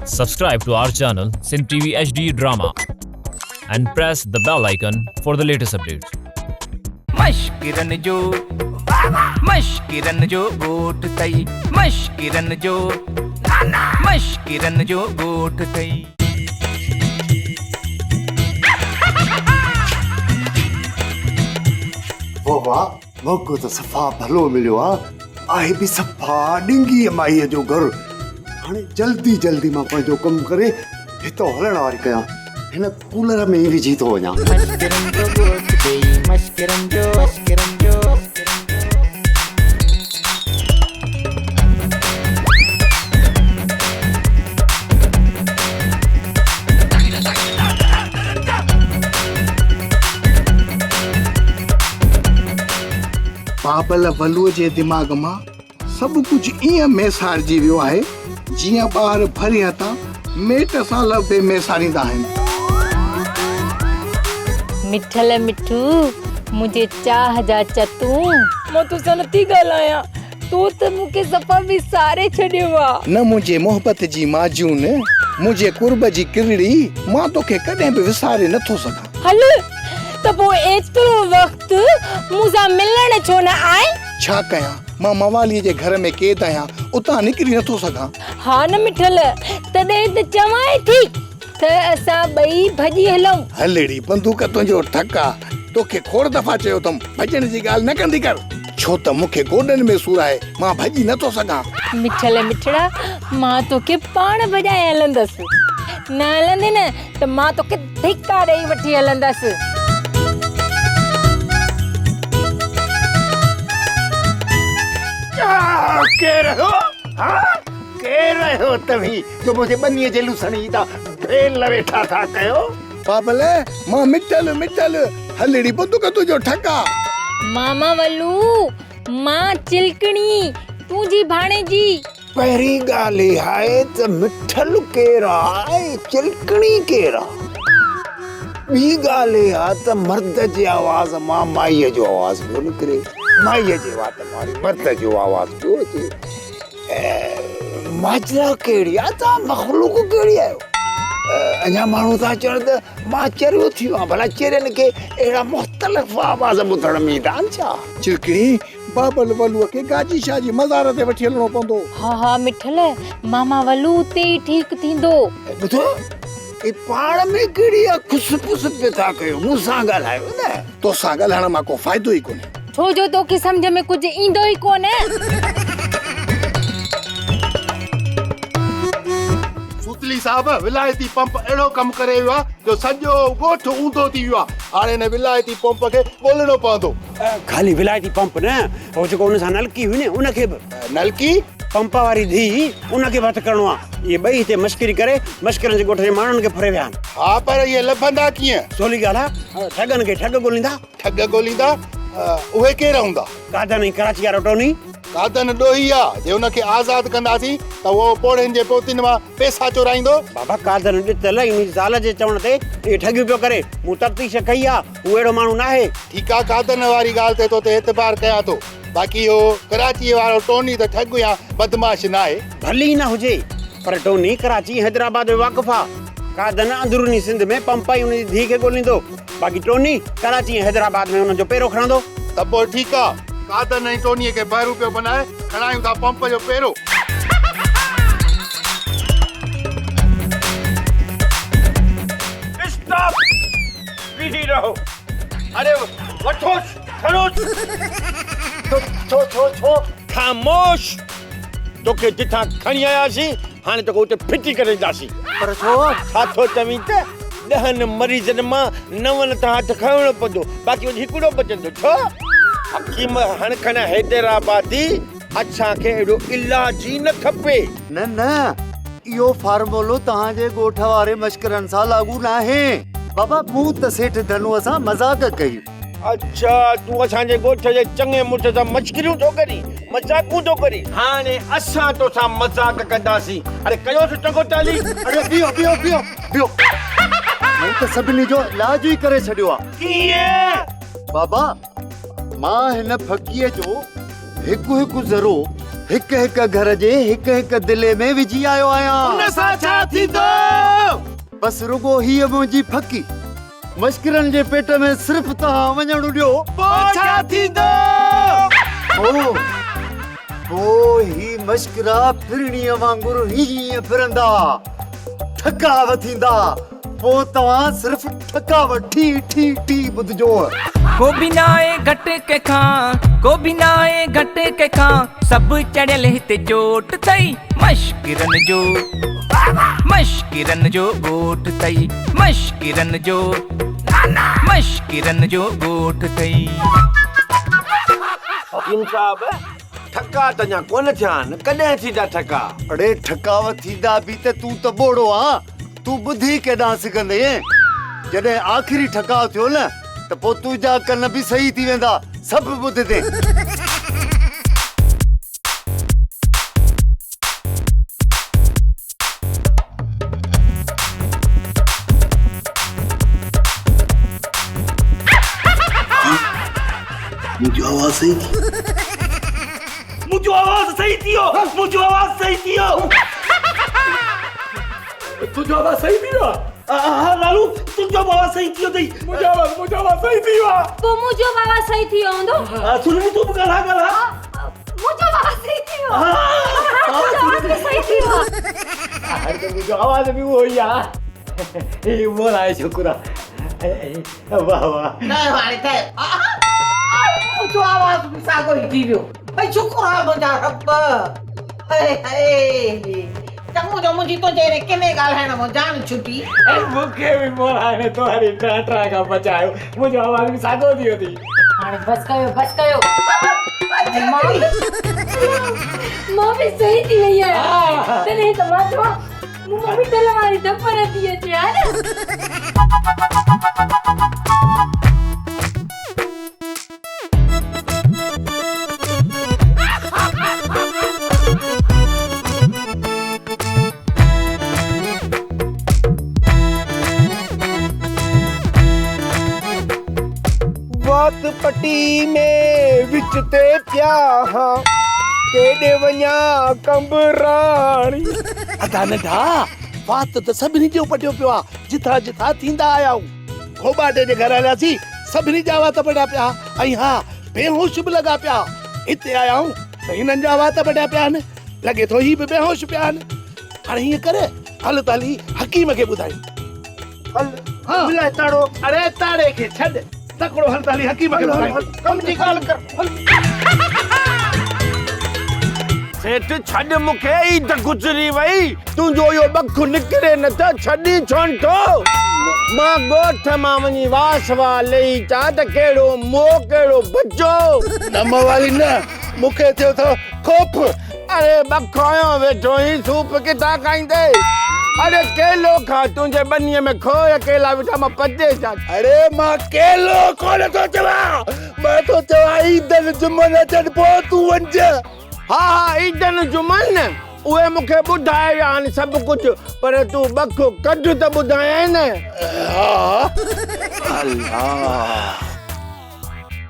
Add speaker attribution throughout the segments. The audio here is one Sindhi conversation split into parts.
Speaker 1: Subscribe to our channel Sindh TV HD Drama and press the bell icon for the latest updates.
Speaker 2: مشڪرن جو مشڪرن جو ڳوٺ ٿئي مشڪرن جو مشڪرن جو ڳوٺ ٿئي.
Speaker 3: واھ واھ موقعو ته صفا ڀلو مليو آ آهي به صفا ڏنگيء مائيء جو گهر. هاڻي جلدي جلدي مان پنهنجو ڪم ڪري هتان هلڻ واري ڪيان. هن ڪولر ۾ ئي وجهي ٿو وڃان.
Speaker 2: مشڪرن جو ڳوٺ ٿئي مشڪرن جو مشڪرن جو.
Speaker 4: بابل ولوء جي دماغ مان سڀ ڪجهه ائين ميسارجي ويو آهي، جيئن ٻار ڀري هٿان ميٽ سان لڀي ميساريندا آهن.
Speaker 5: مٺل مٺو، منهنجي چاهه جا چتون.
Speaker 6: مان توسان نٿي ڳالهايان، تو ته مون کي صفا وساري ڇڏيو آ.
Speaker 4: نه منهنجي محبت جي معجون، منهنجي قرب جي ڪرڙي، مان توکي ڪڏهن به وساري نٿو سگهان.
Speaker 6: هل ته پوء ايترو وقت مون سان ملڻ ڇو نه آئين؟
Speaker 4: ڇا ڪيان، مان مواليء جي گهر ۾ قيد آهيان، اتان نڪري نٿو سگهان.
Speaker 6: ها نه مٺل، تڏهن ته چوانء ٿي ته اسان ٻئي ڀڄي هلون.
Speaker 4: هل اڙي، بندوق تنهنجو ٺڪ آ. توکي کوڙ دفعا چيو اٿم، ڀڄڻ جي ڳالهه نه ڪندي ڪر. ڇو ته مون کي گوڏن ۾ سور آهي، مان ڀڄي نٿو سگهان.
Speaker 6: مٺل مٺڙا، مان توکي پاڻ ڀڄائي هلندس. نه هلندين نه ته مان توکي ڌڪا ڏئي وٺي هلندس.
Speaker 7: ڪير آهيو؟ ها؟ ڪير آهيو توهين جو منهنجي ٻنيء جي لوسڻ جي تان ڀيل ويٺا ٿا ڪيو؟
Speaker 4: بابل، مان مٺل، مٺل، هلڙي بندوق تنهنجو ٺڪ آ.
Speaker 6: ماما ولو، مان چلڪڻي، تنهنجي ڀاڻيجي.
Speaker 7: پهرين ڳالهه اها آهي ته مٺل ڪير آ ۽ چلڪڻي ڪير آ؟ ٻي ڳالهه اها ته مرد جي آواز مان مائيء جو آواز پيو نڪري، مائيء جي وات مان وري مرد جو آواز پيو اچي. ماجرا ڪهڙي آ؟ توهان مخلوق ڪهڙي آهيو؟ اڃا ماڻهو ٿا چون ته مان چريو ٿي ويو آهيان، ڀلا چرين کي اهڙا مختلف آواز ٻڌڻ ۾ ايندا آهن ڇا؟
Speaker 4: چلڪڻي، بابل ولوء کي گاجي شاهه جي مزار تي وٺي هلڻو پوندو.
Speaker 6: ها ها مٺل، ماما ولو اتي ئي ٺيڪ ٿيندو.
Speaker 7: ٻڌو، هي پاڻ ۾ ڪهڙي اها کس پس پيا ٿا ڪيو، مون سان ڳالهايو نه.
Speaker 4: توسان ڳالهائڻ مان ڪو فائدو ئي ڪونهي.
Speaker 6: ڇو جو توکي سمجهه ۾ ڪجهه ايندو ئي ڪونه.
Speaker 8: سوتلي صاحب، ولايتي پمپ اهڙو ڪم ڪري ويو آهي جو سڄو ڳوٺ اونڌو ٿي ويو آهي. هاڻي هن ولايتي پمپ کي ڳولڻو پوندو.
Speaker 9: خالي ولايتي پمپ نه، هو جيڪو ان سان نلڪي هئي نه، ان کي به.
Speaker 8: نلڪي؟
Speaker 9: پمپ واري ڌيء، ان کي به هٿ ڪرڻو آ. اهي ٻئي هتي مشڪري ڪري، مشڪرن جي ڳوٺ جي ماڻهن کي ڦري ويا آهن.
Speaker 8: ها، پر اهي لڀندا ڪيئن؟
Speaker 9: سولي ڳالهه آ، ٺڳن کي ٺڳ ڳوليندا.
Speaker 8: ٺڳ ڳوليندا؟ اهي ڪير هوندا؟
Speaker 9: قادن ۽ ڪراچي وارو ٽوني.
Speaker 8: قادن ڏوهي آ، جي ان کي آزاد ڪنداسين ته اهو پوڙهين جي پوتين مان پئسا چورائيندو.
Speaker 9: بابا قادن ڏتل ۽ ان جي زال جي چوڻ تي اهي ٺڳيون پيو ڪري. مون تفتيش ڪئي آ، هو اهڙو ماڻهو ناهي.
Speaker 8: ٺيڪ آ قادن واري ڳالهه تي توتي اعتبار ڪيان ٿو. باقي اهو ڪراچيء وارو ٽوني ته ٺڳ يا بدمعاش ناهي.
Speaker 9: ڀلي نه هجي پر ٽوني ڪراچي ۽ حيدرآباد جو واقف آ. قادن اندروني سنڌ ۾ پمپ ۽ ان جي ڌيء کي ڳوليندو. باقي ٽوني ڪراچي ۽ حيدرآباد ۾ انهن جو پيرو کڻندو.
Speaker 8: ته پوء ٺيڪ آ. قادن ۽ ٽونيء کي بهروپيو بنائي کڻايون ٿا پمپ جو پيرو.
Speaker 10: اسٽاپ! بيهي رهو. اڙي وٺوس کڻوس.
Speaker 7: ڇو ڇو ڇو ڇو؟
Speaker 10: خاموش! توکي جتان کڻي آياسين هاڻي توکي اتي ڦٽي ڪري ڏينداسين.
Speaker 7: پر ڇو؟
Speaker 10: ڇا ٿو چوين ته ڏهن مريضن مان نون تان هٿ کڻڻو پوندو باقي وڃي هڪڙو بچندو ڇو؟ حڪيم هڻ کڻ حيدرآبادي اسان کي اهڙو علاج ئي نه کپي.
Speaker 3: نه نه اهو فارمولو توهان جي ڳوٺ واري مشڪرن سان لاڳو ناهي. بابا مون ته سيٺ ڌنوء سان مذاق ڪئي.
Speaker 10: اڇا تون اسان جي ڳوٺ جي چڱي مڙس سان مشڪريون ٿو ڪرين، مذاقون ٿو ڪرين. هاڻي اسان توسان مذاق ڪنداسين. اڙي ڪيوس چڱو ٽالي.
Speaker 3: اڙي بيهو بيهو بيهو بيهو. مون ته سڀني جو علاج ئي ڪري ڇڏيو آ.
Speaker 10: ڪيئن؟
Speaker 3: بابا مان هن ڦڪيء جو هڪ هڪ ذرو هڪ هڪ گهر جي هڪ هڪ دلي ۾ وجهي آيو آهيان.
Speaker 8: ان سان ڇا ٿيندو؟
Speaker 3: بس رڳو هيء منهنجي ڦڪي مشڪرن جي پيٽ ۾ صرف توهان وڃڻ ڏيو.
Speaker 8: پوء ڇا ٿيندو؟
Speaker 3: پوء، پوء هي مشڪرا ڦرڻيء وانگر هينئن ڦرندا، ٺڪاء ٿيندا. پوء توهان صرف ٺڪاء ٺي ٺي ٺي ٻڌجو.
Speaker 11: ڪو به ناهي گهٽ ڪنهن کان، ڪو به ناهي گهٽ ڪنهن کان، سڀ چڙهيل هتي چوٽ ٿئي، مشڪرن جو، مشڪرن جو ڳوٺ ٿئي، مشڪرن جو، مشڪرن جو ڳوٺ ٿئي.
Speaker 10: حڪيم صاحب، ٺڪا ته اڃا ڪونه ٿيا آهن، ڪڏهن ٿيندا ٺڪا؟
Speaker 3: اڙي ٺڪاء ٿيندا به ته تون ته ٻوڙو آن. تون ٻڌي ڪيڏانهن سگهندين؟ جڏهن آخري ٺڪاء ٿيو نه ته پوء تنهنجا ڪن به صحيح ٿي ويندا، سڀ ٻڌندين.
Speaker 7: منهنجو آواز صحيح ٿي.
Speaker 12: منهنجو آواز صحيح ٿي ويو، منهنجو آواز صحيح ٿي ويو. تنهنجو آواز صحيح ٿي ويو آ؟ ها لالو تنهنجو به آواز صحيح ٿي ويو اٿئي. منهنجو آواز منهنجو آواز صحيح ٿي ويو آ.
Speaker 5: پوء منهنجو به آواز صحيح ٿي ويو هوندو.
Speaker 12: ها سرمي تون به ڳالهاء ڳالهاء.
Speaker 5: منهنجو به آواز صحيح ٿي ويو آ. ها تنهنجو آواز به صحيح ٿي ويو آ.
Speaker 12: هاڻي ته منهنجو آواز به اهو ئي آ. هي مولائي شڪر آ. واه واه.
Speaker 13: نه هاڻي ته منهنجو آواز به ساڳو ئي ٿي ويو. ڀئي شڪر آ منهنجا رب. هئي هئي. چڱو جو منهنجي تنهنجي اهڙي ڪني ڳالهائڻ مان جان ڇٽي.
Speaker 12: ۽ مون کي به مولائي توهاري ٽران ٽران کان بچايو. منهنجو آواز به ساڳو ٿي ويو ٿي.
Speaker 5: هاڻي بس ڪيو بس ڪيو. مان به صحيح ٿي وئي آهيان. تڏهن ته مان چوان مون مان مٺل واري ڌپ نٿي اچي ها نه.
Speaker 10: وات پٽي ۾ وچ تي پيا هان ڪيڏي وڃان قمبراڻي.
Speaker 4: ادا ننڍا وات ته سڀني جو پٽيو پيو آ جٿان جٿان ٿيندا آيا آهيون. گهوٻاٽي جي گهر هلياسين، سڀني جا وات پٽيا پيا ها ۽ ها بيهوش به لڳا پيا ها. هتي آيا آهيون ته هنن جا وات پٽيا پيا آهن. لڳي ٿو هي به بيهوش پيا آهن. هاڻي هيئن ڪر هل ته هلي حڪيم کي ٻڌايون.
Speaker 10: هل ملائي تاڙو.
Speaker 4: اڙي تاڙي کي ڇڏ، تڪڙو هل ته هلي حڪيم کي ٻڌايون.
Speaker 10: ڪم جي ڳالهه ڪر هل. سيٺ ڇڏ مون کي عيد گذري وئي تنهنجو اهو ٻک نڪري نه ته ڇڏين ڇونه ٿو. مان ڳوٺ مان وڃي واس واء لهي اچان ته ڪهڙو مئو ڪهڙو بچو.
Speaker 8: نه موالي نه مون کي ٿيو ٿو خوف.
Speaker 10: اڙي ٻک هنيو ويٺو آهين صوف ڪٿان کائيندين. اڙي ڪيلو کاء تنهنجي ٻنيء ۾ کوڙ ڪيلا ويٺا مان پچي اچان.
Speaker 8: اڙي مان ڪيلو ڪونه ٿو چوان مان ٿو چوان عيدن جمعن اچن پوء تون وڃج.
Speaker 10: ها ها عيدن جمعن اهي مون کي ٻڌائي ويا آهن سڀ ڪجهه پر تون ٻک ڪڍ ته ٻڌايانء نه.
Speaker 8: ها.
Speaker 10: الله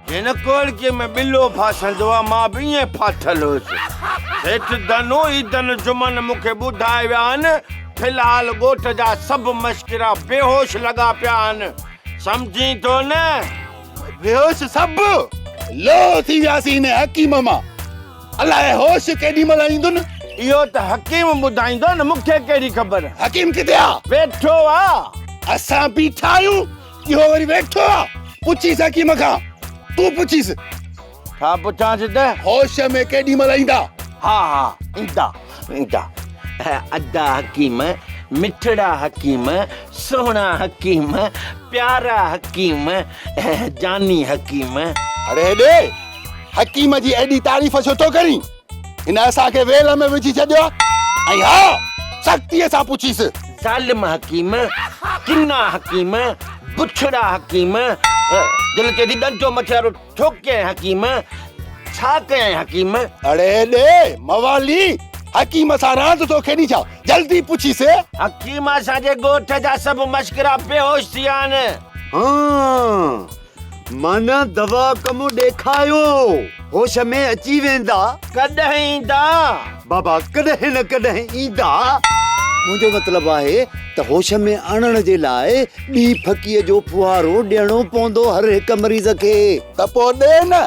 Speaker 10: جنهن ڪوڙڪي ۾ ٻلو ڦاسندو آ مان به ائين ڦاٿل هيس. سيٺ ڌنو عيدن جمعن مون کي ٻڌائي ويا آهن في الحال ڳوٺ جا سڀ مشڪرا بيهوش لڳا پيا آهن سمجهين ٿو نه.
Speaker 8: بيهوش سڀ لوهه ٿي وياسين هن حڪيم مان. الائي هوش ڪيڏي مهل ايندن.
Speaker 10: اهو ته حڪيم ٻڌائيندو نه مون کي ڪهڙي خبر.
Speaker 8: حڪيم ڪٿي آ؟
Speaker 10: ويٺو آ.
Speaker 8: اسان بيٺا آهيون اهو وري ويٺو آ. پڇيس حڪيم کان. تون پڇيس.
Speaker 10: ڇا پڇانس ته؟
Speaker 8: هوش ۾ ڪيڏي مهل ايندا؟
Speaker 10: ها ها ايندا ايندا. ادا حڪيم، مٺڙا حڪيم، سهڻا حڪيم، پيارا حڪيم، جاني حڪيم.
Speaker 8: اڙي هيڏي، حڪيم جي ايڏي تعريف ڇو ٿو ڪرين؟ هن اسان کي ويل ۾ وجهي ڇڏيو آهي ۽ ها سختيء سان پڇيس.
Speaker 10: ظالم حڪيم، ڪنا حڪيم، بڇڙا حڪيم، دل چئي ٿي ڏنڊو مٿي وارو ٺوڪيائين حڪيم، ڇا ڪيائين حڪيم؟
Speaker 8: اڙي ڏي موالي، حڪيم سان راند ٿو کيڏين ڇا؟ جلدي پڇيس.
Speaker 10: حڪيم اسان جي ڳوٺ جا سڀ مشڪرا بيهوش ٿي ويا آهن.
Speaker 3: هان، معنيٰ دوا ڪم ڏيکايو، هوش ۾ اچي ويندا.
Speaker 10: ڪڏهن ايندا؟
Speaker 3: بابا ڪڏهن نه ڪڏهن ايندا. منهنجو مطلب آهي ته هوش ۾ آڻڻ جي لاء ٻي ڦڪيء جو ڦوهارو ڏيڻو پوندو هر هڪ مريض کي.
Speaker 8: ته پوء ڏي نه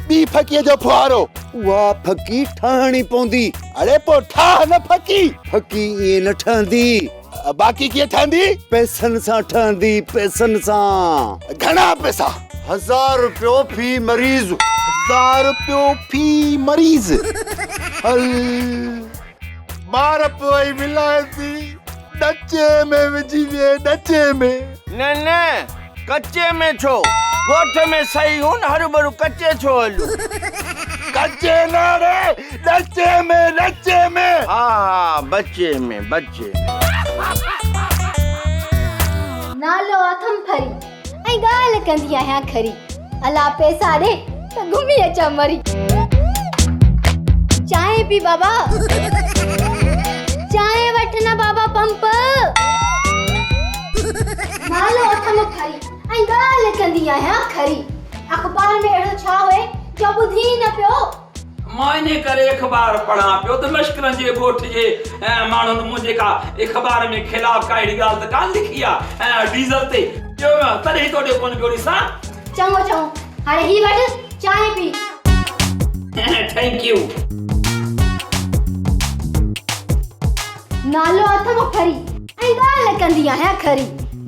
Speaker 8: ٻي ڦڪيء جو ڦوهارو.
Speaker 3: اها ڦڪي ٺاهڻي پوندي.
Speaker 8: اڙي پوء ٺاهه نه ڦڪي.
Speaker 3: ڦڪي ائين نه ٺهندي.
Speaker 8: باقي ڪيئن ٺهندي؟
Speaker 3: پئسن سان ٺهندي، پئسن سان.
Speaker 8: گهڻا پئسا؟
Speaker 3: هزار روپيو في مريض.
Speaker 8: هزار روپيو في مريض؟ هل مار پوئي ولايتي ڏچي ۾ وجهي ويئي ڏچي ۾.
Speaker 10: نه نه ڪچي ۾ ڇو؟ ڳوٺ ۾ صحيح هون هروڀرو ڪچي ڇو هلون؟
Speaker 8: ڪچي نه ڙي ڏچي ۾ ڏچي ۾.
Speaker 10: ها ها بچي ۾ بچي ۾.
Speaker 5: نالو اٿم ڦري ۽ ڳالهه ڪندي آهيان کري الا پئسا ڏي ته گهمي اچان مري. چانهه پي بابا چانهه وٺ نه بابا پمپ. نالو اٿم ڦري ۽ ڳالهه ڪندي آهيان کري. اخبار ۾ اهڙو ڇا هئي جو ٻڌين ئي نه پيو.
Speaker 14: مان انهي ڪري اخبار پڙهان پيو ته مشڪرن جي ڳوٺ جي ماڻهن منهنجي ڪا اخبار ۾ خلاف ڪا اهڙي ڳالهه ته ڪانه لکي آ ڊيزل تي ٻيو تڏهن تو ڏي ڪونه پيو ڏسان.
Speaker 5: چڱو چڱو هاڻي هي وٺ چانهه پي.
Speaker 14: Thank you.
Speaker 5: نالو اٿم ڦري ۽ ڳالهه ڪندي آهيان کري.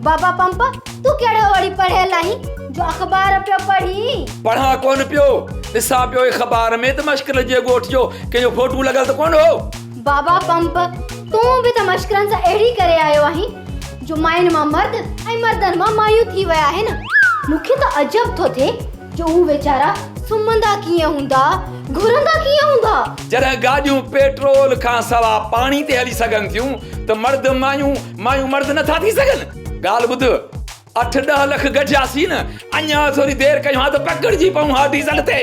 Speaker 5: بابا پمپ تون ڪهڙو وري پڙهيل آهين جو اخبار پيو پڙهين.
Speaker 14: پڙهان ڪونه پيو، ڏسان پيو اخبار ۾ ته مشڪل جي ڳوٺ جو ڪنهن جو فوٽو لڳل ته ڪونه هو.
Speaker 5: بابا پمپ تون به ته مشڪرن سان اهڙي ڪري آيو آهين جو ماين مان مرد ۽ مردن مان مايون ٿي ويا آهن. مون کي ته عجب ٿو ٿئي جو هو ويچارا سمهندا ڪيئن هوندا، گهرندا ڪيئن هوندا؟
Speaker 14: جڏهن گاڏيون پيٽرول کان سوا پاڻي تي هلي سگهن ٿيون ته مرد مايون، مايون مرد نٿا ٿي سگهن؟ ڳالهه ٻڌ، اٺ ڏهه لک گڏجاسين نه، اڃا ٿوري دير ڪيون ها ته پڪڙجي پئون ها ڊيزل تي.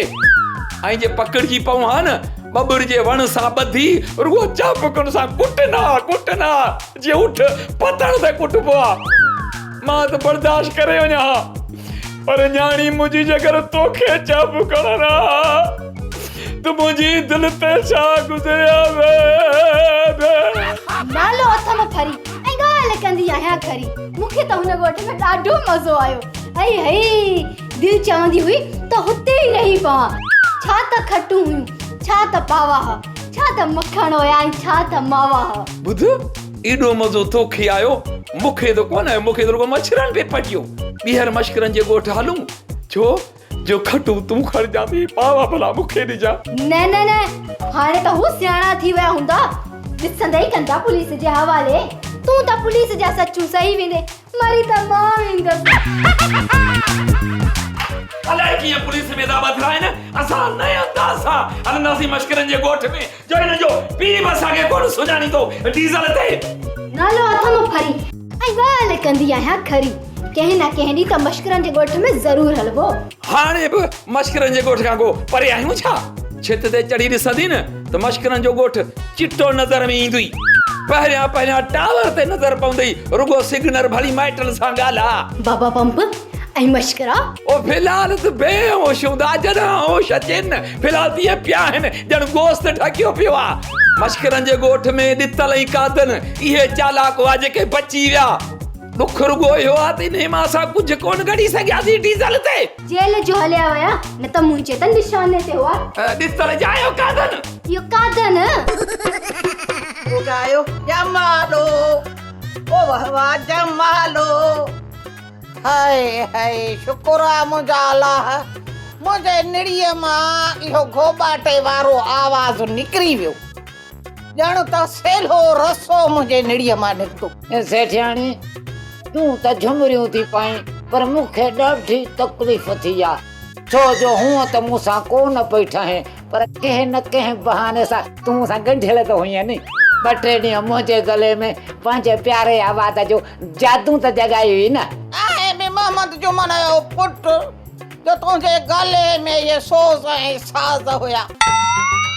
Speaker 14: ۽ جي پڪڙجي پئون ها نه، ٻٻر جي وڻ سان ٻڌي رڳو چابڪن سان ڪٽن ها، ڪٽن ها، جيئن اٺ پتڻ تي ڪٽبو آ. مان ته برداشت ڪري وڃان ها. پر نياڻي منهنجي جيڪر توکي چاٻڪ هڻن ها ته منهنجي دل تي ڇا گذري ها.
Speaker 5: نالو اٿم ڦري ۽ ڳالهه ڪندي آهيان کري. مون کي ته هن ڳوٺ ۾ ڏاڍو مزو آيو. هئي هئي دل چوندي هئي ته هتي ئي رهي پوان. ڇا ته کٽون هيون، ڇا ته پاوا ها، ڇا ته مکڻ هيا ۽ ڇا ته ماوا ها.
Speaker 14: ٻڌ ايڏو مزو توکي آيو، مون کي ته ڪونه آيو، مون کي ته رڳو مڇرن پئي پٽيو. ٻيهر مشڪرن جي ڳوٺ هلون؟ ڇو جو کٽون تون کڻجان ته هي پاوا ڀلا مون کي ڏجان.
Speaker 5: نه نه نه، هاڻي ته هو سياڻا ٿي ويا هوندا، ڏسندي ئي ڪندا پوليس جي حوالي. تون ته پوليس جا سچون سهي ويندين، مري ته مان ويندس.
Speaker 14: الائي ڪيئن پوليس ۾ ٿا ٻڌرائين، اسان نئين انداز سان هلنداسين مشڪرن جي ڳوٺ ۾. جو هن جو پيء به اسان کي ڪونه سڃاڻيندو ڊيزل تي.
Speaker 5: نالو اٿم ڦري ۽ ڳالهه ڪندي آهيان کري. ڪنهن نه ڪنهن ڏينهن ته مشڪرن جي ڳوٺ ۾ ضرور هلبو.
Speaker 14: هاڻي به مشڪرن جي ڳوٺ کان ڪو پري آهيون ڇا؟ ڇت تي چڙهي ڏسندين ته مشڪرن جو ڳوٺ چٽو نظر ۾ ايندوئي. پهريان پهريان ٽاور تي نظر پوندئي رڳو سگنر ڀلي مائٽن سان ڳالهاء.
Speaker 5: بابا پمپ ۽ مشڪرا.
Speaker 14: او في الحال ته بي هوش هوندا جڏهن هوش اچين نه في الحال ته ائين پيا آهن ڄڻ گوشت ڍڪيو پيو آ. مشڪرن جي ڳوٺ ۾ ڏتل ۽ قادن اهي چالاڪ هئا جيڪي بچي ويا. ڏک رڳو اهو آ ته انهي مان اسان ڪجهه ڪونه ڪڍي سگهياسين ڊيزل تي.
Speaker 5: جيل جو هليا ويا نه ته منهنجي ته نشاني تي هئا.
Speaker 14: ڏتل جايو قادن.
Speaker 5: اهو قادن.
Speaker 13: ڳايو جمالو او واه واه جمالو. هاء هاء شڪر آ منهنجا الله منهنجي نڙيء مان اهو گهوٻاٽي وارو آواز نڪري ويو ڄڻ ته سيلهو رسو منهنجي نڙيء مان نڪتو.
Speaker 15: سيٺياڻي تون ته جهمريون ٿي پائين پر مون کي ڏاڍي تڪليف ٿي آ ڇو جو هونء ته مون سان ڪو نه پئي ٺهين پر ڪنهن نه ڪنهن بهاني سان تون مون سان ڳنڍيل ته هئين ني. ٻه ٽي ڏينهن منهنجي گلي ۾ پنهنجي پياري آواز جو جادو ته جڳائي هئي نه.
Speaker 13: آهي به محمد جمن جو پٽ جو تنهنجي گلي ۾ اهي سوز ۽ ساز هيا.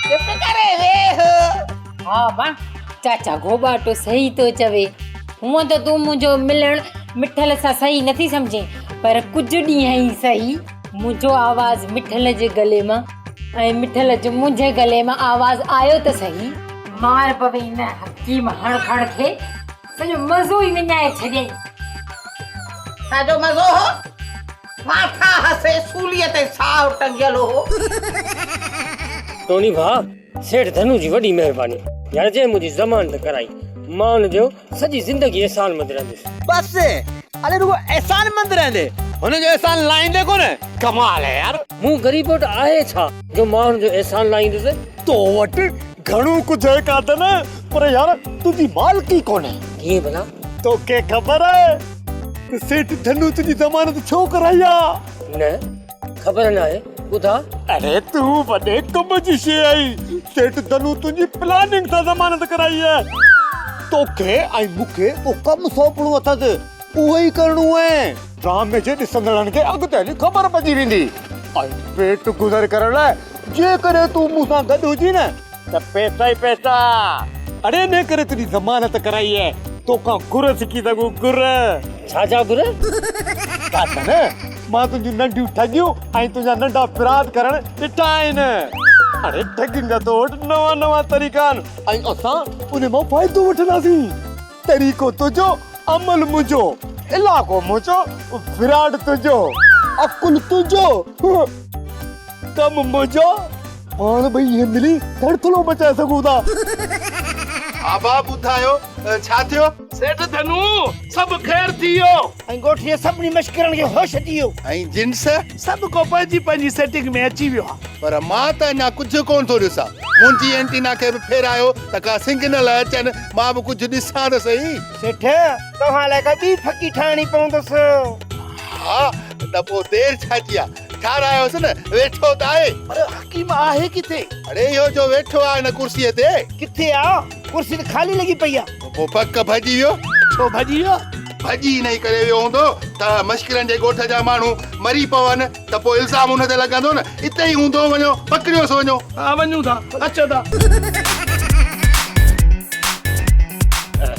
Speaker 13: چپ ڪري ويهه.
Speaker 6: ها ابا، چاچا گهوٻاٽو صحيح ٿو چوي. هونئن ته تون منهنجو ملڻ مٺل سان صحيح نٿي سمجهين، پر ڪجهه ڏينهن ئي سهي منهنجو آواز مٺل جي گلي مان ۽ مٺل جو منهنجي گلي مان آواز آيو ته سهي. مار پوي ان حڪيم هڻ کڻ کي، سڄو مزو ئي وڃائي ڇڏيائين.
Speaker 13: ڇا جو مزو هو؟ ماٺا هسي سوليء تي ساهه ٽنگيل هو.
Speaker 16: ٽوني ڀاء، سيٺ ڌنو جي وڏي مهرباني يار جنهن منهنجي ضمانت ڪرائي. مان ان جو سڄي زندگي احسانمند رهندس.
Speaker 12: بس اڙي رڳو احسانمند رهندي، هن جو احسان لاهيندي ڪونه. ڪمال آهي يار.
Speaker 16: مون غريب وٽ آهي ڇا جو مان هن جو احسان لاهيندس.
Speaker 3: تو وٽ گهڻو ڪجهه آهي قادن، پر يار تنهنجي مالڪي ڪونهي.
Speaker 16: ڪيئن ڀلا؟
Speaker 3: توکي خبر آهي ته سيٺ ڌنو تنهنجي ضمانت ڇو ڪرائي آ؟
Speaker 16: نه خبر ناهي، ٻڌاء.
Speaker 3: اڙي تون وڏي ڪم جي شيء آهين، سيٺ ڌنو تنهنجي پلاننگ سان ضمانت ڪرائي آهي. توکي ۽ مون کي ڪو ڪم سونپڻو اٿس، اهو ئي ڪرڻو آهي. ڊرامي جي ڏسندڙن کي اڳتي هلي خبر پئجي ويندي ۽ پيٽ گذر ڪرڻ لاء جيڪڏهن تون مون سان گڏ هجين نه ته پئسا ئي پئسا. اڙي انهيء ڪري تنهنجي ضمانت ڪرائي آهي، توکان گر سکي سگهون گر.
Speaker 16: ڇا جا گر؟
Speaker 3: ڪاڪن، مان تنهنجون ننڍيون ٺڳيون ۽ تنهنجا ننڍا فراڊ ڪرڻ ڏٺا آهن. اڙي ٺڳين جا تو وٽ نوان نوان طريقا آهن ۽ اسان انهي مان فائدو وٺنداسين. طريقو تنهنجو، عمل منهنجو، علائقو منهنجو، فراڊ تنهنجو، عقل تنهنجو، ڪم منهنجو. پاڻ ٻئي ائين ملي ٿڙٿلو مچائي سگهون ٿا.
Speaker 8: ابا ٻڌايو ڇا ٿيو؟
Speaker 4: سيٺ ڌنو، سڀ خير ٿي ويو.
Speaker 10: ۽ ڳوٺ جي سڀني مشڪرن کي هوش اچي ويو.
Speaker 8: ۽ جنس؟
Speaker 4: سڀ ڪو پنهنجي پنهنجي سيٽنگ ۾ اچي ويو آ.
Speaker 8: پر مان ته اڃا ڪجهه ڪونه ٿو ڏسان. منهنجي اينٽينا کي به ڦيرايو ته ڪا سنگنل اچن، مان به ڪجهه ڏسان ته سهي.
Speaker 10: سيٺ، توهان لاء ڪا ٻي ڦڪي ٺاهڻي پوندس.
Speaker 8: ها ته پوء دير ڇا جي آ؟ ٺارايوس نه، ويٺو ته آهي.
Speaker 4: پر حڪيم آهي ڪٿي؟
Speaker 8: اڙي اهو جو ويٺو آ هن ڪرسيء تي.
Speaker 10: ڪٿي آ؟ ڪرسي ته خالي لڳي پئي آ.
Speaker 8: پوء پڪ ڀڄي ويو.
Speaker 4: ڇو ڀڄي ويو؟
Speaker 8: ڀڄي انهيء ڪري ويو هوندو ته مشڪرن جي ڳوٺ جا ماڻهو مري پون ته پوء الزام ان تي لڳندو نه. اتي ئي هوندو، وڃو پڪڙيوس وڃو.
Speaker 4: ها وڃون ٿا، اچو ٿا.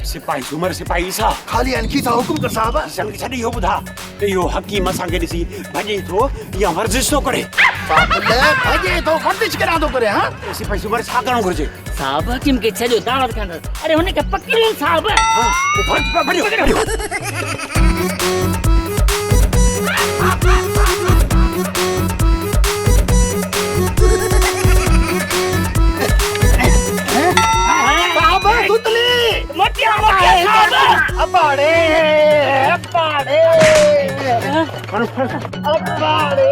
Speaker 9: سپاهي سومر، سپاهي عيسيٰ.
Speaker 4: خالي آهن کيسا، حڪم ڪر صاحب.
Speaker 9: کيسن کي ڇڏ، اهو ٻڌاء ته اهو حڪيم اسان کي ڏسي ڀڄي ٿو يا ورزش ٿو ڪري؟
Speaker 4: ڀڄي ٿو، ورزش ڪيڏانهن ٿو ڪري ها؟
Speaker 9: سپاهي سومر ڇا ڪرڻ گهرجي؟
Speaker 17: صاحب حڪيم کي ڇڏيو دعوت ڪندس. اڙي هن کي پڪڙيو صاحب.
Speaker 9: ها ڀڄ ڀڄو.
Speaker 4: صاحب ڌتلي.
Speaker 17: موٽيا موٽيا صاحب.
Speaker 10: اباڙي اباڙي اباڙي.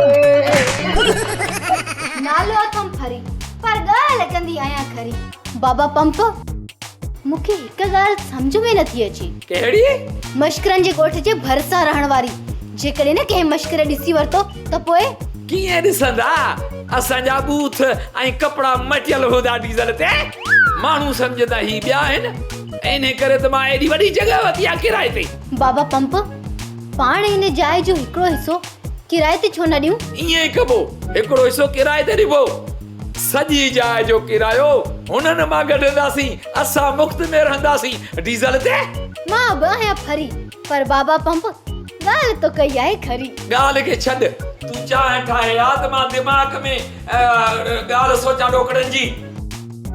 Speaker 5: نالو اٿم ڦري پر ڳالهه ڪندي آهيان کري. بابا پمپ، مون کي هڪ ڳالهه سمجهه ۾ نٿي اچي.
Speaker 14: ڪهڙي؟
Speaker 5: مشڪرن جي ڳوٺ جي ڀرسان رهڻ واري. جيڪڏهن نه ڪنهن مشڪر ڏسي ورتو ته پوء؟
Speaker 14: ڪيئن ڏسندا؟ اسان جا ٻوٿ ۽ ڪپڙا مٽيل هوندا ڊيزل تي. ماڻهو سمجهندا هي ٻيا آهن. انهي ڪري ته مان ايڏي وڏي جڳهه ورتي آهي ڪرائي تي.
Speaker 5: بابا پمپ، پاڻ هن جاء جو هڪڙو حصو ڪرائي تي ڇو نه ڏيون؟
Speaker 14: ائين ئي ڪبو، هڪڙو حصو ڪرائي تي ڏبو. سڄي جاء جو ڪرايو هنن مان ڪڍنداسين، اسان مفت ۾ رهنداسين ڊيزل تي.
Speaker 5: مان به آهيان ڦري، پر بابا پمپ ڳالهه تو ڪئي آهي کري.
Speaker 14: ڳالهه کي ڇڏ، تون چانهه ٺاهي آ ته مان دماغ ۾ ڳالهه سوچان ڏوڪڙن جي.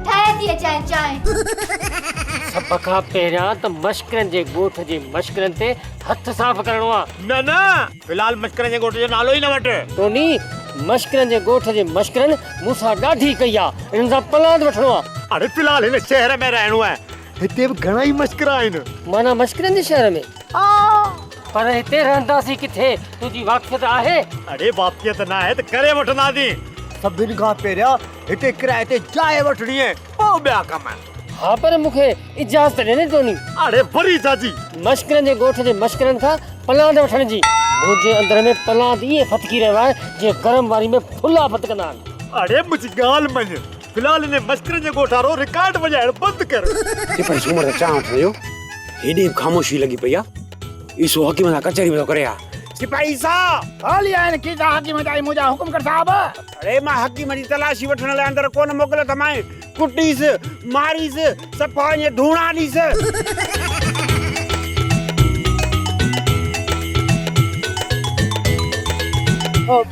Speaker 5: ٺاهي ٿي اچانء چانهه.
Speaker 16: سڀ کان پهريان ته مشڪرن جي ڳوٺ جي مشڪرن تي هٿ صاف ڪرڻو آ.
Speaker 10: نه نه في الحال مشڪرن جي ڳوٺ جو نالو ئي نه وٺ.
Speaker 16: ٽوني، مشڪرن جي ڳوٺ جي مشڪرن مون سان ڏاڍي ڪئي آ، انهن سان پلاند وٺڻو آ.
Speaker 3: اڙي في الحال هن شهر ۾ رهڻو آهي، هتي به گهڻا ئي مشڪرا آهن.
Speaker 16: معنيٰ مشڪرن جي شهر ۾؟ ها. پر هتي رهنداسين ڪٿي؟ تنهنجي واقفيت آهي؟
Speaker 3: اڙي واقفيت نه آهي ته ڪري وٺنداسين. سڀن کان پهريان هتي ڪرائي تي جاء وٺڻي آهي، پوء ٻيا ڪم.
Speaker 16: ها پر مون کي اجازت ڏي نه ٽوني.
Speaker 3: اڙي وري ڇا جي؟
Speaker 16: مشڪرن جي ڳوٺ جي مشڪرن کان پلاند وٺڻ جي. منهنجي اندر ۾ پلاند ائين ڦٿڪي رهيو آهي جيئن گرم واري ۾ ڦلا ڦٿڪندا آهن.
Speaker 3: اڙي منهنجي ڳالهه مڃ، في الحال انهي مشڪرن جي ڳوٺ وارو رڪارڊ وڄائڻ بند ڪر.
Speaker 9: سپاهي سومر ته چانهه وٺڻ ويو، هيڏي به خاموشي لڳي پئي آ. عيسو حڪيم سان ڪچهري به ٿو ڪري ها.
Speaker 10: سپاهي عيسيٰ!
Speaker 18: خالي آهن کيسا حڪيم جا ۽ منهنجا، حڪم ڪر صاحب.
Speaker 9: اڙي مان حڪيم جي تلاشي وٺڻ لاء اندر ڪونه موڪليو اٿمانء. ڪٽيس، ماريس، صفا ائين ڌوڻا ڏيس.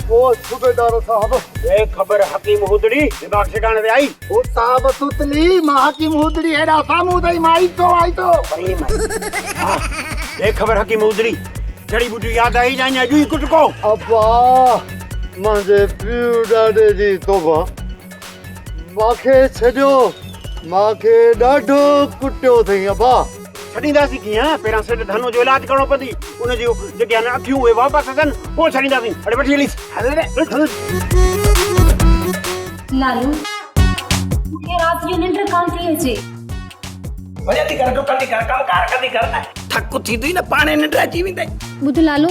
Speaker 3: او صوبيدار صاحب.
Speaker 9: ڏي خبر حڪيم هودڙي، دماغ ٺڪاڻي تي آئي؟
Speaker 18: او صاحب سوتلي، مان حڪيم هودڙي هيڏانهن سامهون اٿئي، مان آئي ٿو آئي ٿو.
Speaker 9: ها، ڏي خبر حڪيم هودڙي، جڙي ٻوٽي ياد آئي يا اڃا اڄ ئي ڪٽڪو؟
Speaker 3: ابا، منهنجي پيء ڏاڏي جي توبه، مانکي ڇڏيو، مانکي ڏاڍو ڪٽيو اٿئي ابا.
Speaker 9: ڇڏينداسين ڪيئن؟ پهريان سيٺ ڌنو جو علاج ڪرڻو پوندي. ان جون جيڪي آهن اکيون اهي واپس اچن پوء ڇڏينداسين. اڙي وٺي هليس. هل ري هل.
Speaker 5: لالو مون کي رات جو ننڊ ڪانه ٿي اچي.
Speaker 11: وڃندي ڪر ڊڪندي ڪر ڪم ڪار ڪندي ڪر نه ٿڪ ٿيندو ئي نه پاڻهي ننڊ اچي ويندئي.
Speaker 5: ٻڌ لالو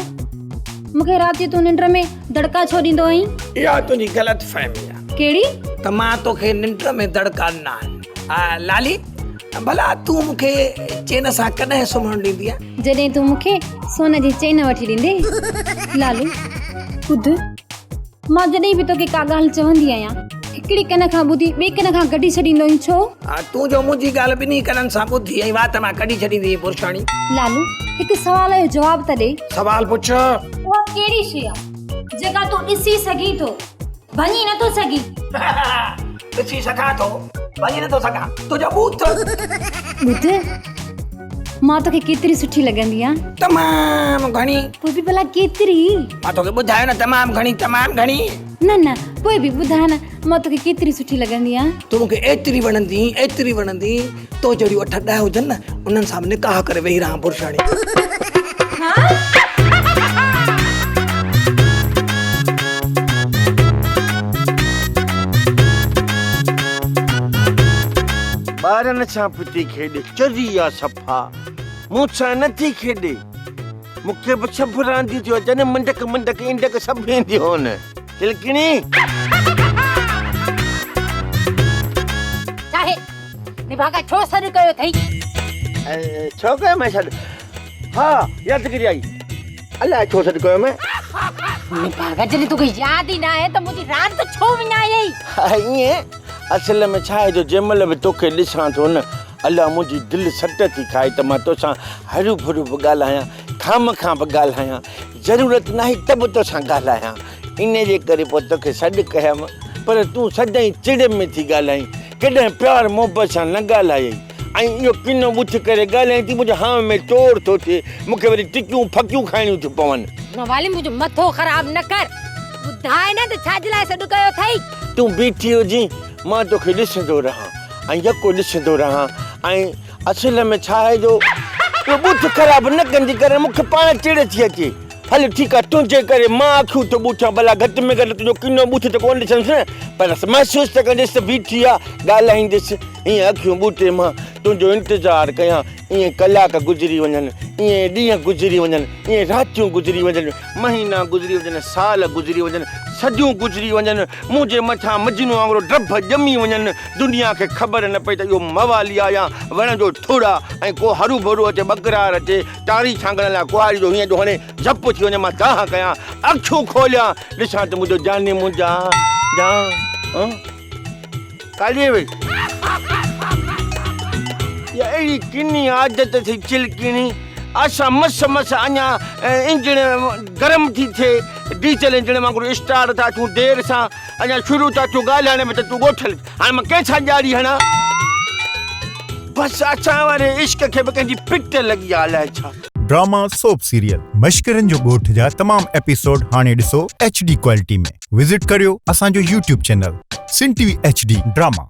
Speaker 5: مون کي رات جو تون ننڊ ۾ دڙڪا ڇو ڏيندو آهين؟
Speaker 11: اها تنهنجي غلط فهمي آهي.
Speaker 5: ڪهڙي؟
Speaker 11: ته مان توکي ننڊ ۾ دڙڪا ڏنا آهن. لالي ڀلا تون مون کي چين سان ڪڏهن سمهڻ ڏيندينء؟
Speaker 5: جڏهن تون مون کي سون جي چين وٺي ڏيندين. لالو، ٻڌ، مان جڏهن به توکي ڪا ڳالهه چوندي آهيان، هڪڙي ڪن کان ٻڌي ٻئي ڪن کان ڪڍي ڇڏيندو آهين، ڇو؟
Speaker 11: تون جو منهنجي ڳالهه ٻنهي ڪنن سان ٻڌي ۽ وات مان ڪڍي ڇڏيندي آهين پرشاڻي.
Speaker 5: لالو، هڪ سوال جو جواب ته ڏي.
Speaker 11: سوال پڇ.
Speaker 5: اها ڪهڙي شيء آهي، جيڪا تون ڏسي سگهين ٿو، ڀڃي نٿو سگهين؟
Speaker 11: ڏسي سگهان ٿو، ڀڃي نٿو سگهان. تنهنجو ٻوٿ.
Speaker 5: ٻڌ، مان توکي ڪيتري سٺي لڳندي آهيان؟
Speaker 11: تمام گهڻي.
Speaker 5: پوء به ڀلا ڪيتري؟
Speaker 11: مان توکي ٻڌايو نه تمام گهڻي، تمام گهڻي.
Speaker 5: نه نه، پوء به ٻڌاء نه مان توکي ڪيتري سٺي لڳندي آهيان؟
Speaker 11: تون مون کي ايتري وڻندين، ايتري وڻندين، تو جهڙيون اٺ ڏهه هجن نه، انهن سان به نڪاح ڪري ويهي رهان برشاڻي.
Speaker 5: ها؟
Speaker 10: ٻارن سان به ٿي کيڏي، چري آ صفا، مون سان نه ٿي کيڏي. مون کي به سڀ رانديون ٿيون اچن، منڊڪ منڊڪ انڊڪ سڀ اينديون هن. چلڪڻي!
Speaker 6: ڇاهي؟ نڀاڳا ڇو سڏ ڪيو اٿئي؟
Speaker 10: ڇو ڪيو مين سڏ؟ ها يادگيري آئي. الائي ڇو سڏ ڪيو مين.
Speaker 6: نڀاڳا جڏهن توکي ياد ئي ناهي ته منهنجي راند ڇو وڃايئي؟
Speaker 10: ها ائين اصل ۾ ڇا آهي جو جنهن مهل به توکي ڏسان ٿو نه الا منهنجي دل سٽ ٿي کائي ته مان توسان هروڀرو به ڳالهايان خامخواه به ڳالهايان ضرورت ناهي ته به توسان ڳالهايان ان جي ڪري پوء توکي سڏ ڪيم پر تون سدائين چڙ ۾ ٿي ڳالهائين ڪڏهن پيار محبت سان نه ڳالهايئي ۽ اهو ڪنو ٻوٿ ڪري ڳالهائين ٿي منهنجي هانء ۾ چور ٿو ٿئي مون کي وري ٽڪيون ڦڪيون کائڻيون ٿيون پون.
Speaker 6: موالي منهنجو مٿو خراب نه ڪر ٻڌاء نه ته ڇا جي لاء سڏ ڪيو اٿئي.
Speaker 10: تون بيٺي هجين مان توکي ڏسندو رهان ۽ يڪو ڏسندو رهان ۽ اصل ۾ ڇا آهي جو اهو ٻوٿ خراب نه ڪندي ڪر مون کي پاڻ چڙ ٿي اچي. هل ٺيڪ آ تنهنجي ڪري مان اکيون ٿو ٻوٿيان ڀلا گهٽ ۾ گهٽ تنهنجو ڪنو ٻوٿ ته ڪونه ڏسندس نه پر محسوس ته ڪنديس ته بيٺي آ ڳالهائيندس ائين اکيون ٻوٽي مان تنهنجو انتظار ڪيان ائين ڪلاڪ گذري وڃن ائين ڏينهن گذري وڃن ائين راتيون گذري وڃن مهينا گذري وڃن سال گذري وڃن صديون گذري وڃن منهنجي مٿان مجنون وانگر ڊڀ ڄمي وڃن دنيا کي خبر نه پئي ته اهو موالي آ يا وڻ جو ٿڙ آ ۽ ڪو هروڀرو اچي ٻڪرار اچي ٽاري ڇانگڻ لاء ڪهاڙي جو هيئن جو هڻي جهپ ٿي وڃي مان دانهن ڪيان اکيون کوليان ڏسان ته منهنجو جاني منهنجا جان ڪاڏي وئي يا اهڙي ڪني عادت ٿي چلڪڻي اسان مس مس اڃا انجڻ گرم ٿي ٿئي ڊيزل انجڻ وانگر اسٽارٽ ٿا ٿيون دير سان اڃا شروع ٿا ٿيون ڳالهائڻ ۾ ته تون ڳوٺ هل هاڻي مان ڪنهن سان ڄاڙي هڻان؟ بس اسان واري عشق کي به ڪنهن جي پٽ لڳي آ الائي ڇا.
Speaker 19: ڊراما سوپ سيريل مشڪرن جو ڳوٺ جا تمام ايپيسوڊ هاڻي ڏسو ايڇ ڊي ڪوالٽي ۾ وزٽ ڪريو اسان جو YouTube channel Sindh T V H D drama.